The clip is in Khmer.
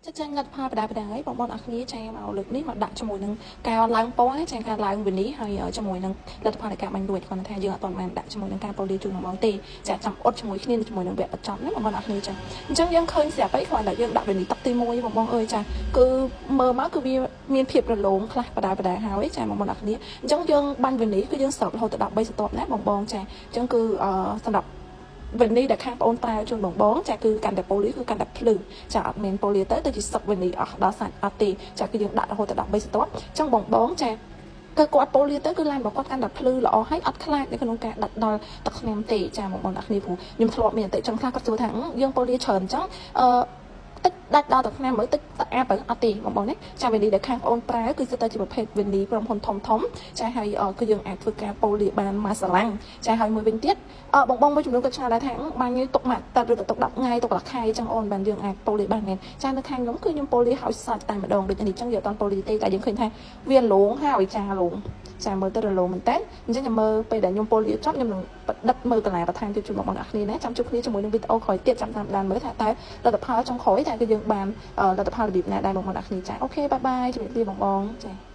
ចាចាញ់លទ្ធផលបដាបដាហើយបងប្អូនអរគ្នាចាមកលើកនេះមកដាក់ជាមួយនឹងការឡើងពណ៌ចាការឡើងវិនីហើយជាមួយនឹងលទ្ធផលនៃការបាញ់រួចគាត់ថាយើងអត់ទាន់បានដាក់ជាមួយនឹងការប៉ូលីជូនបងទេចាចាំអត់ជាមួយគ្នាជាមួយនឹងវគ្គបញ្ចប់ណាបងប្អូនអរគ្នាចាអញ្ចឹងយើងឃើញស្រាប់អីគ្រាន់តែយើងដាក់វិនីទឹកទី1បងបងអើយចាគឺមើលមកគឺវាមានភាពរលោងខ្លះបដាបដាហើយចាបងប្អូនអរគ្នាអញ្ចឹងយើងបាញ់វិនីគឺយើងស្រោបរហូតដល់13ស្រទាប់ណាបងបងចាអញ្ចឹងគឺសម្រាប់វិនីដែលខាងបងអូនប្រើជូនបងបងចាគឺកាន់តែប៉ូលីគឺកាន់តែភ្លឺចាអត់មានប៉ូលីទៅទៅជាសឹកវិនីអស់ដល់សាច់អត់ទេចាគឺយើងដាក់រហូតដល់13ស្រទាប់អញ្ចឹងបងបងចាគឺគាត់ប៉ូលីទៅគឺឡានរបស់គាត់កាន់តែភ្លឺល្អហើយអត់ខ្លាចនៅក្នុងការដាច់ដល់ទឹកថ្នាំទេចាបងប្អូនអ្នកគ្នាព្រោះខ្ញុំធ្លាប់មានអតិជនខ្លះគាត់សួរថាយើងប៉ូលីច្រើនអញ្ចឹងអឺតិចដាច់ដល់ទឹកថ្នាំមើលតិចទឹកអាបទៅអត់ទេបងប្អូនណាចាវិនីដែលខាងបងអូនប្រើគឺសិតតែជាប្រភេទវិនីក្រុមហ៊ុនធំធំចាហើយគឺយើងអាចធ្វើការប៉ូលីបានមួយស្រឡាំងចាហើយមួយវិញទៀតបងបងមួយចំនួនគាត់ឆ្ងល់ដែរថាបាញ់ទុកមួយទឹកឬក៏ទុក10ថ្ងៃទុកមួយខែអញ្ចឹងអូនបានយើងអាចប៉ូលីបានមែនចានៅខាងខ្ញុំគឺខ្ញុំប៉ូលីហើយសាច់តែម្ដងដូចនេះអញ្ចឹងយើងអត់ប៉ូលីទេតែយើងឃើញថាវាលងហើយចាលងចាមើលទៅរលោងមែនតើអញ្ចឹងខ្ញុំមើលពេលដែលខ្ញុំប៉ូលីចប់ខ្ញុំនឹងបដិតមើលកន្លែងបន្ថែមទៀតជូនបងប្អូនអរគ្នាណាចាំជួបគ្នាជាមួយនឹងវីដេអូក្រោយទៀតចាំតាមដានមើលថាតើលទ្ធផលចុងក្រោយតើគឺយើងបានលទ្ធផលរបៀបណាដែរបងប្អូនអរគ្នាចាOK bye bye ជម្រាបលាបងបងចា។